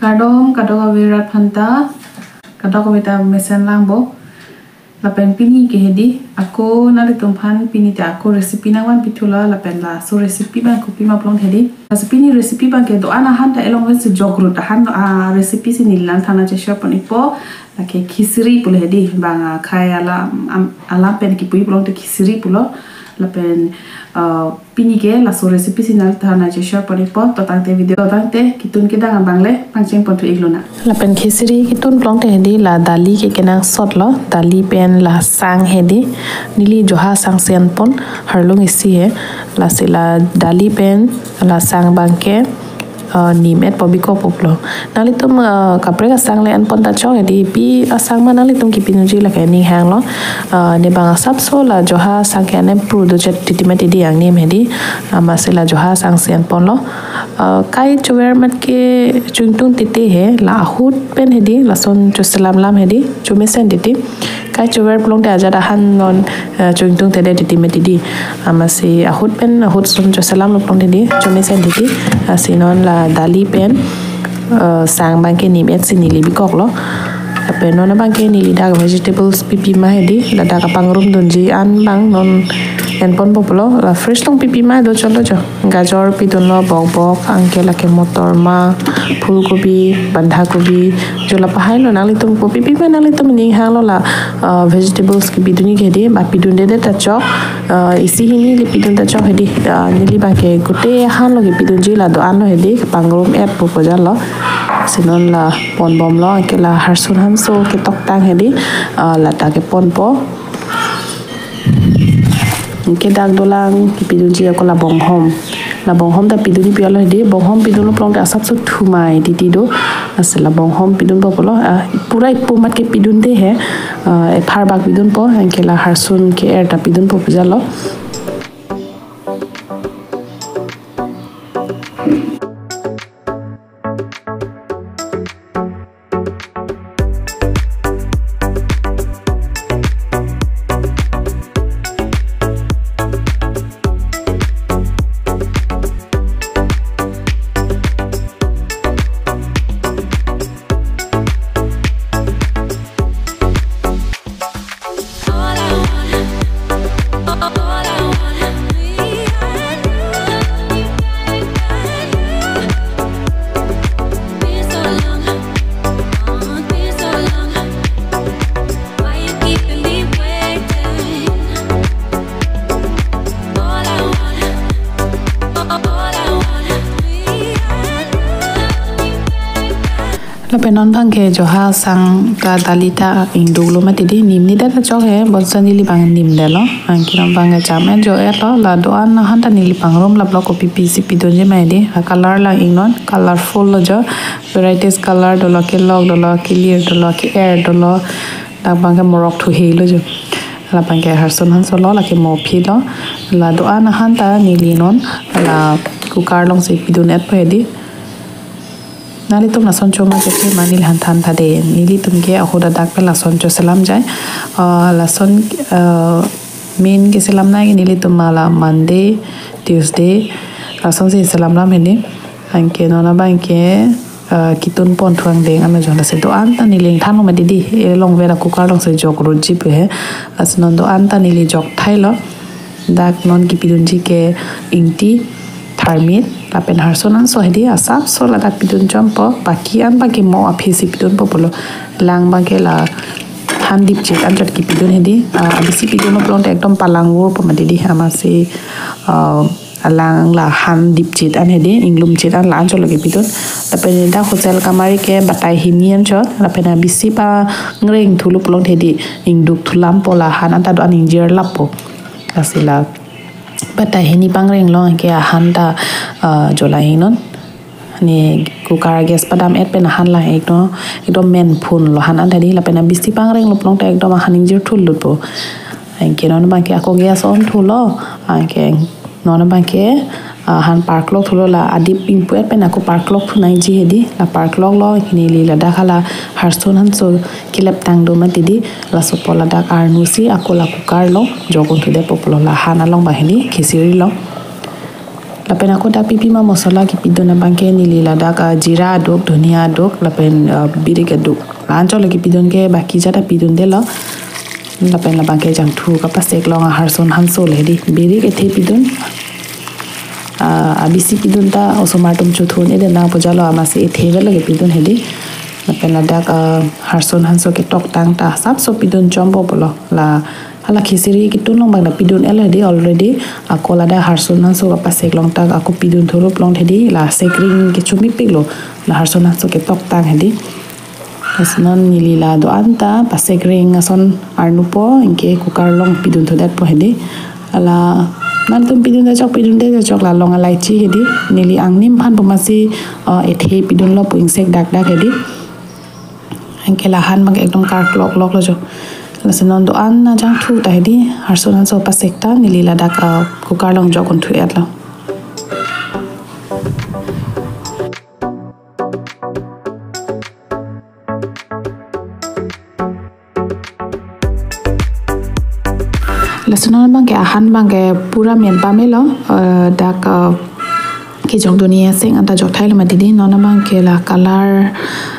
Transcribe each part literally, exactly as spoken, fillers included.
Kardom kadokave rat aphanta, kadokave ta mesen lang bo. Lapen pini ke hedi, ako nanglitum aphan pini ta ako recipe nangvanpi thulo, lapen laso recipe abang kopima pulote hedi. Laso pini recipe abang ke do-an ahan ta elong ven si jogrut ahan a recipe si neli nangthan nangcheshare pon-ikpo, lake khichdi pulo hedi, bang akhai alam, am, alam pen kipu pulote khichdi pulo, lapen, uh, pini ke laso recipe si nangthan nangcheshare pon-ikpo, to tangte video, to tangte kitun kedang abang le pangcheng ponthu-ik lonang. Lapen khichdi kitun pulote hedi la dali ke kenangsot lo, dali pen la sang hedi, neli joha sang si enpon, harlung isi he, lasi la dali pen la sang abang ke, uh, nim etpo bikokpo pulo. Nanglitum, uh, kaprek asang le enpon ta chok hedi, pi asang ma nanglitum kipidunji lake ning hanglo. Uh, ne bang asapso la joha sang ke anem pru do chet titi mati di angnim hedi. Amatsi la joha sang si enpon lo. Uh, kai chover mat ke chingtung titi he, la ahut pen hedi, lason choselam lam hedi, chomesen titi. Kai chover pulote ajat ahan non, uh, chingtung titi titi mati di. Amatsi ahut pen, ahut son choselam lo pulote hedi, chomesen titi. Lasi non la dali pen, uh, sang abang ke nim et si neli bikok lo. Lapen non abang ke neli dak vegetables pipima hedi, ladak kapangrum dunji an abang non enponpo pulo, la fresh long pipima do cholo jo. Gajor pidunlo bokbok, anke lake motor ma, phulkobi, bandhakobi, jo la pahai lo nanglitum ko pipima nanglitum ning hanglo la, uh, vegetables kipidunji ke hedi, ba pidundedet ta chok, uh, isi hini le pidun ta chok hedi, uh, neli abang ke gute ahan lo kipidunji la do-an lo hedi, kapangrum etpo pu jalo. Lasi non la ponbomlo, anke la harsun hanso ketoktang hedi, uh, lata keponpo. Anke dak dolang kipidunji ako la bonghom. La bonghom ta pidunji pi alo hedi, bonghom pidunlo pulote asapso thumai titi do. Lasi la bonghom pidunpo pulo, ah, pura ipo mat ke pidunde he, ah, ephar bak pidunpo, anke la harsun ke-er ta pidunpo pu jalo. Lapen non abang ke joha sang ka dali ta ingduklo mati di, nimnedet ta chok he, bonsa neli abang nimdetlo. Anke non abang ke cham et jo etlo, la do-an ahan ta neli pangrumlaplo, kopi pisi pidunji ma hedi. A color lang ingnon, colorful lo jo, varieties color dolo, kelok dolo, kelir dolo, ke-er dolo. Dak abang ke morok thuhe lo jo. La abang ke harsun hanso lo, lake mo phi lo. La do-an ahan ta neli non la cooker along si pidun etpo hedi. Nanglitum lason choma chekhe ma neli han than tha de. Nelitum ke ahut adak pen lason choselam jai. Ah, lason, ah, main keselam nai nelitum ma la Monday, Tuesday, lason si selam lam hedi. Anke non abang ke, ah, kitun ponthu angdeng ano jo, lasi do-an ta neli ingthan lo mati di. Elong ven a cooker along si jogrutji pu he. Lasi non do-an ta neli jokthai lo. Dak non kipidunji ke ingti, tharmit, lapen harsun hanso hedi, asapso ladak pidun chompo, baki an abang ke mo aphi si pidunpo pulo. Lang abang ke la han dipchit anchot kipidun hedi, ah, bisi pidunlo pulote ekdom palang vorpo mati di, amatsi, ah, alang la han dipchit an hedi, inglumchit an la anchot lo kipidun. Lapen dak hotel kamari ke batai hini anchot, lapen a bisi pangreng thulo pulote hedi, ingduk thulampo, la han anta do-an ingjirlappo. Lasi la batai hini pangreng lo, anke ahan ta, ah, jola ingnon. Ne cooker gas padam et pen ahan lang ekdom, ekdom men phun lo han anta di, lapen a bisi pangreng lo pulote ekdom ahan ingjir thulutpo. Anke non abang ke ako gas on thulo, anke non abang ke, ah, han parklok thulo, la adip ingpu et pen ako parklok thu nangji hedi, la parkloklo, neli ladak hala harsun hanso kelep tang do mati di, laso pu ladak arnu si ako la cooker along jokdun thudetpo pulo, la han along abang hedi khichdi lo. Lapen ako dak pipi ma masala kepidun abangke neli ladak, ah, jira aduk, dhania aduk, lapen, ah, birik aduk. La-anchot le kepidun ke baki jat ta pidundelo. Lapen labangke jangthu kapasek long aharson hanso le hedi. Birik ethe pidun. Ah, abisi pidun ta osomar atum chothu un-edet nangpo jalo, amatsi ethe vel le kepidun hedi. Lapen ladak, ah, harson hanso ketoktang ta asapso pidun chompo pulo. La hala khichiri ketun long abang ta pidun-etlo hedi already. Ako ladak harson hanso kapasek long ta ako pidun thurup long hedi. La sekring kechumipiklo. La harson hanso ketoktang hedi. Lasi non neli la do-an ta pasek ring ason arnupo, anke cooker along pidun thudetpo hedi. Hala nangtum pidunde chok, pidunde chok, la long elaichi hedi. Neli angnim aphan pu amatsi, uh, ethe pidunlo pu ingsek dakdak hedi. Anke la han abang ekdom karklok loklo jo. Lasi non do-an ajangthu ta hedi, harson hanso pasek ta neli ladak, uh, cooker along jok-un thu-etlo. Lasi non abangke ahan abangke pura men pamelo, eh, dak, eh, kejok duni aseng anta jok thailo mati hedi. Non abangke la color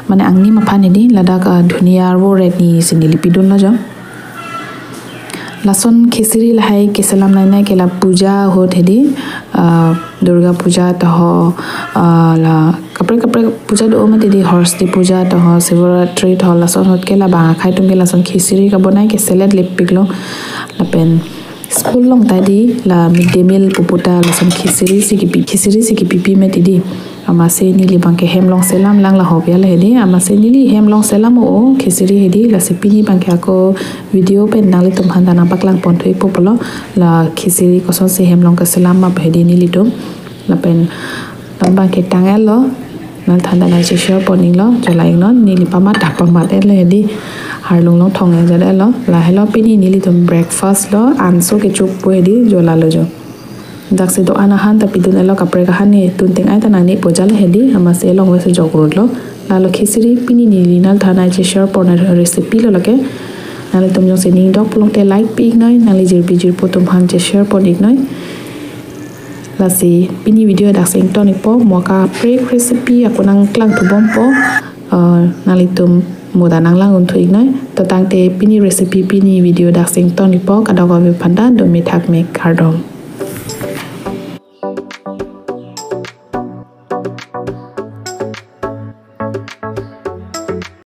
mane angnim aphan hedi, ladak, eh, dhania arvo ret ni si neli pidunlo jo. Lason khichiri lahai keselam lainai ke la puja ahut hedi, ah, Durga Puja ta ho, ah, la kaprek kaprek puja do mati hedi, Horsti Puja ta ho, Shivaratri ta ho, lason ahut ke labang akhei atum ke lason khichiri kabonai ke selet lepiklo. Lapen school along ta hedi la mid day meal pupu ta lason khichiri si kepi, khichiri si kepipi mati hedi. Amatsi neli abangke hem along selam lang la hobia le hedi. Amatsi neli hem along selam o khichiri hedi. Lasi pini abangke ako video pen nanglitum aphan ta nangpaklang pon thu-ikpo pulo. La khichiri kosonsi hem along keselam ma hedi nelitum. Lapen non abangke tang-etlo. Nangthan ta nang share pon-iklo. Jo la-iknon, neli pamat dak pamat-etlo hedi. Arlung along thong-e jat-etlo. Lahelo pini nelitum breakfast lo, anso kechokpo hedi, jo lalo jo. Daksi do-an ahan ta pidun-etlo, kaprek ahan ni tun teng-ai ta nangnepo jalo hedi, amatsi elong vesi jok rutlo. Lalo khichiri pini neli nangthan ta share pon recipe lo lake. Nanglitum jongsi ning dok pulote like pi-iknoi, nangli jirpi jirpo atum aphan share pon-iknoi. Lasi pini video daksi ington-ikpo, mo kaprek recipe ako nangklang thubompo, eh, nanglitum mo ta nanglang-un thu-iknoi. To tangte pini recipe, pini video daksi ington-ikpo, kadokave aphan ta dome thakme, kardom.